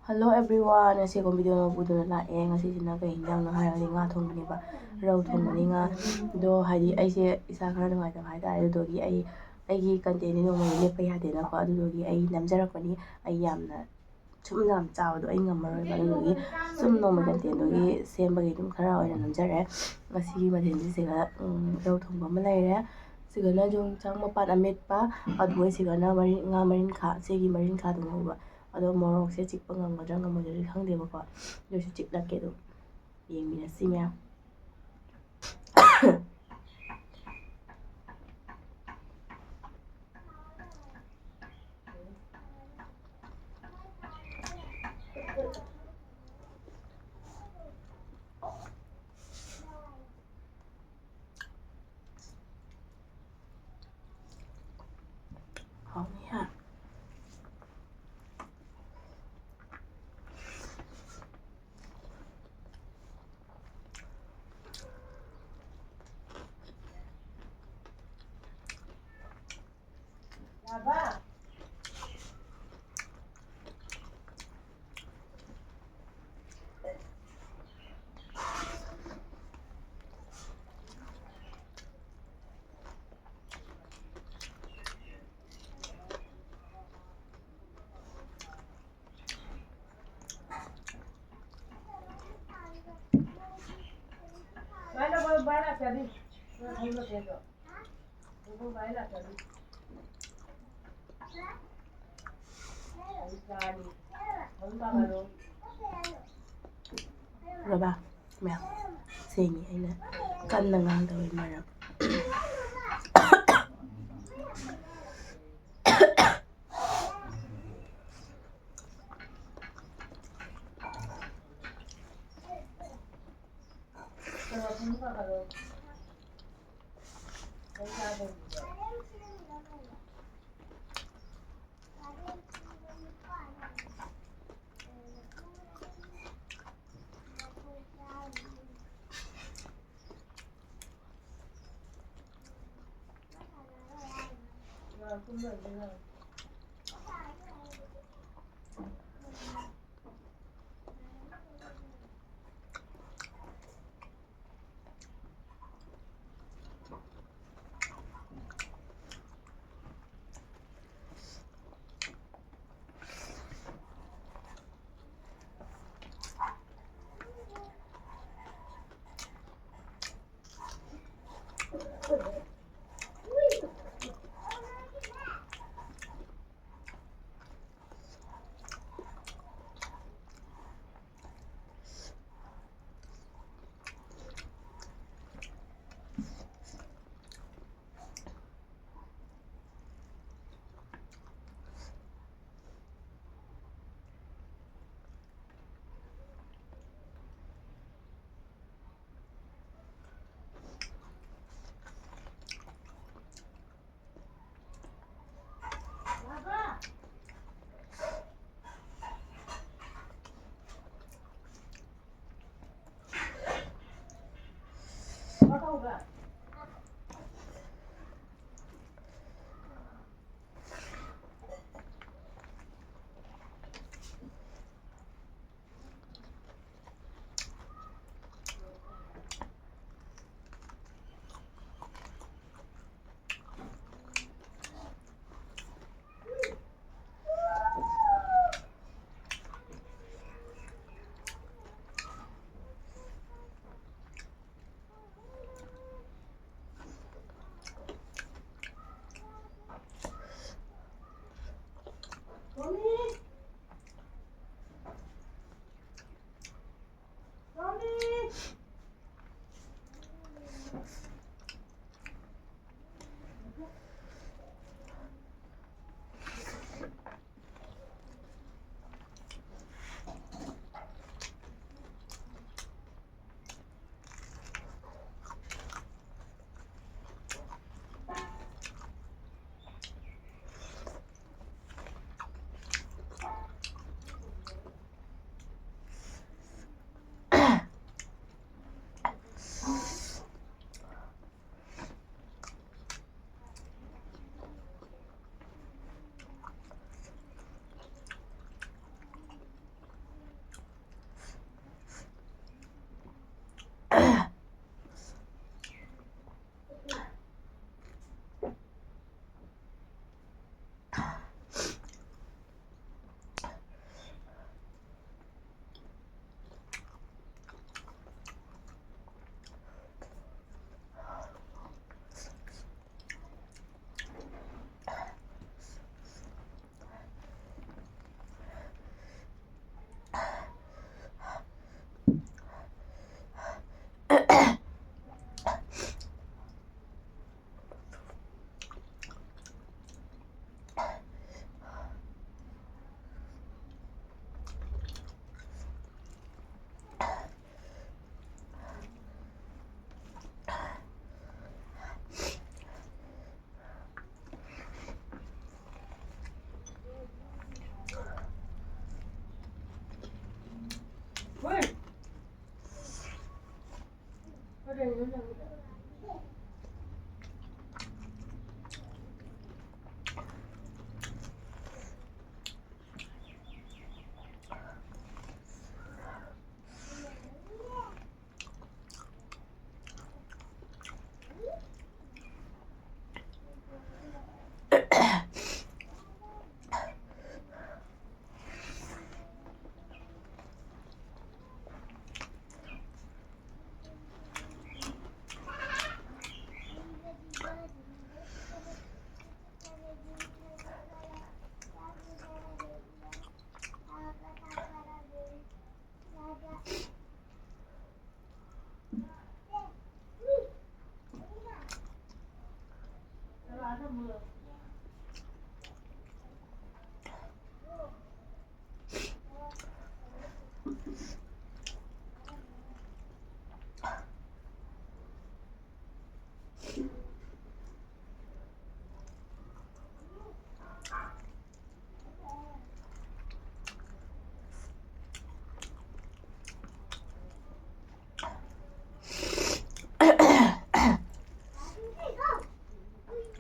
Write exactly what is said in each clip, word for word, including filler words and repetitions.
Hello everyone, ꯉꯁꯤ ꯑꯩꯈꯣꯏ video ꯑꯃ ꯄꯨꯗꯨꯅ ꯂꯥꯛꯑꯦ꯫ ꯉꯁꯤꯁꯤꯅ ꯀꯩ ꯍꯤꯟꯖꯥꯡꯅꯣ ꯍꯥꯏꯔꯒꯗꯤ ꯉꯥ ꯊꯣꯡꯕꯅꯦꯕ, ꯔꯧ ꯊꯣꯡꯕꯅꯤ꯫ ꯉꯥꯗꯣ ꯍꯥꯏꯗꯤ ꯑꯩꯁꯦ ꯏꯁꯥ ꯈꯔ ꯅꯨꯡꯉꯥꯏꯇꯕ ꯍꯥꯏꯇꯥꯔꯦ, ꯑꯗꯨꯗꯨꯒꯤ ꯑꯩ ꯑꯩꯒꯤ contentꯗꯤ ꯅꯣꯡꯃꯒꯤ ꯂꯦꯞꯄ ꯌꯥꯗꯦꯅꯀꯣ, ꯑꯗꯨꯗꯨꯒꯤ ꯑꯩ ꯅꯝꯖꯔꯛꯄꯅꯤ꯫ ꯑꯩ ꯌꯥꯝꯅ ꯁꯨꯝ ꯌꯥꯝ ꯆꯥꯕꯗꯣ ꯑꯩ ꯉꯝꯃꯔꯣꯏꯕ, ꯑꯗꯨꯗꯨꯒꯤ ꯁꯨꯝ ꯅꯣꯡꯃ contentꯗꯨꯒꯤ ꯁꯦꯝꯕꯒꯤ ꯑꯗꯨꯝ ꯈꯔ ꯑꯣꯏꯅ ꯅꯝꯖꯔꯦ꯫ ꯉꯁꯤꯒꯤ ꯃꯊꯦꯜꯁꯤꯗ ꯔꯧ ꯊꯣꯡꯕ ꯑꯃ ꯂꯩꯔꯦ, ꯁꯤꯒꯅ ꯌꯣꯡꯆꯥꯛ ꯃꯄꯥꯟ ꯑꯃꯦꯠꯄ, ꯑꯗꯨꯒ ꯁꯤꯒꯅ ꯃꯔꯤꯟ, ꯉꯥ ꯃꯔꯤꯟꯈꯥ, ꯁꯤꯒꯤ ꯃꯔꯤꯟꯈꯥꯗꯣ ꯉꯧꯕ꯫ ꯑꯗꯣ ꯃꯣꯔꯣꯛꯁꯦ ꯆꯤꯛꯄ ꯉꯝꯒꯗ꯭ꯔꯥ ꯉꯝꯃꯣꯏꯗ꯭ꯔꯗꯤ ꯈꯪꯗꯦꯕꯀꯣ, ꯑꯗꯨ ꯑꯣꯏꯁꯨ ꯆꯤꯛꯂꯛꯀꯦ ꯑꯗꯨꯝ꯫ ꯌꯦꯡꯃꯤꯟꯅꯁꯤ ꯃꯌꯥꯝ꯫ ꯍꯥꯎꯅꯤꯍꯦ꯫ ꯔꯣꯕꯥ, ꯃꯌꯥꯝ ꯁꯦꯡꯉꯤ, ꯑꯩꯅ ꯀꯟꯅ ꯉꯥꯡꯗꯕꯩ ꯃꯔꯝ꯫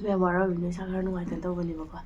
ꯃꯌꯥꯝ ꯋꯥꯔꯝꯃꯤꯅꯦ, ꯏꯁꯥ ꯈꯔ ꯅꯨꯡꯉꯥꯏꯇꯅ ꯇꯧꯕꯅꯦꯕꯀꯣ꯫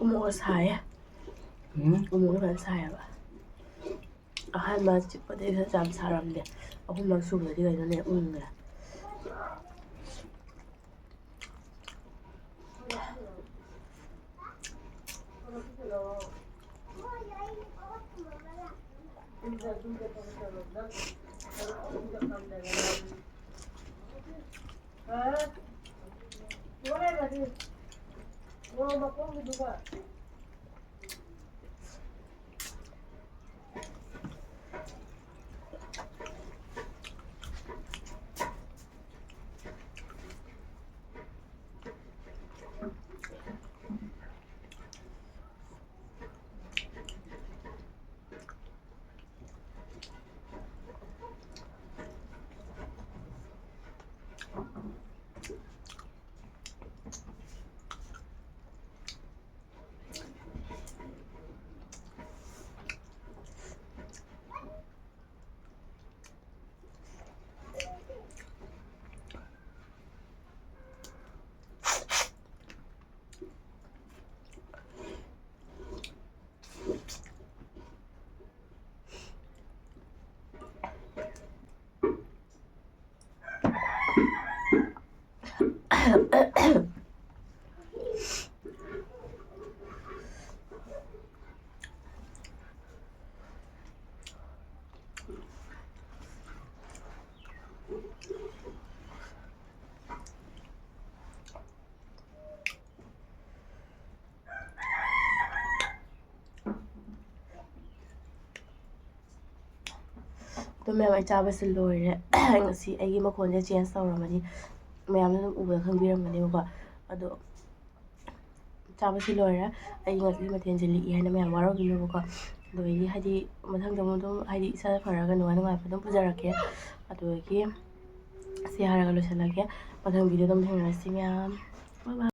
ꯎꯃꯣꯔꯣꯛ ꯁꯥꯏꯌꯦ꯫ ꯎꯝ꯫ ꯎꯃꯣꯔꯣꯛ ꯐꯖꯅ ꯁꯥꯏꯌꯦꯕ꯫ ꯑꯍꯥꯟꯕ ꯆꯤꯛꯄꯗꯩ ꯈꯔ ꯌꯥꯝ ꯁꯥꯔꯝꯗꯦ꯫ ꯑꯍꯨꯝꯂꯛ ꯁꯨꯕꯗꯗꯤ ꯀꯩꯅꯣꯅꯦ ꯎꯪꯉꯦ꯫ ꯑꯗꯨ ꯃꯌꯥꯝ, ꯑꯩ ꯆꯥꯕꯁꯦ ꯂꯣꯏꯔꯦ꯫ ꯉꯁꯤ ꯑꯩꯒꯤ ꯃꯈꯣꯟꯁꯦ change ꯇꯧꯔꯝꯃꯗꯤ ꯃꯌꯥꯝꯅ ꯑꯗꯨꯝ ꯎꯕꯗ ꯈꯪꯕꯤꯔꯝꯒꯅꯦꯕꯀꯣ꯫ ꯑꯗꯣ ꯆꯥꯕꯁꯤ ꯂꯣꯏꯔꯦ꯫ ꯑꯩ ꯉꯁꯤꯒꯤ ꯃꯊꯦꯜꯁꯦ ꯂꯤꯛꯏ ꯍꯥꯏꯅ ꯃꯌꯥꯝ ꯋꯥꯔꯧꯕꯤꯅꯨꯕꯀꯣ꯫ ꯑꯗꯨꯗꯒꯤ ꯍꯥꯏꯗꯤ ꯃꯊꯪꯗ ꯑꯃꯨꯛ ꯑꯗꯨꯝ ꯍꯥꯏꯗꯤ ꯏꯁꯥ ꯐꯔꯒ ꯅꯨꯡꯉꯥꯏ ꯅꯨꯡꯉꯥꯏꯕ ꯑꯗꯨꯝ ꯄꯨꯖꯔꯛꯀꯦ꯫ ꯑꯗꯨꯗꯒꯤ ꯁꯤ ꯍꯥꯏꯔꯒ ꯂꯣꯏꯁꯤꯜꯂꯒꯦ꯫ ꯃꯊꯪ video ꯑꯗꯨꯝ ꯊꯦꯡꯅꯔꯁꯤ ꯃꯌꯥꯝ꯫ Bye bye꯫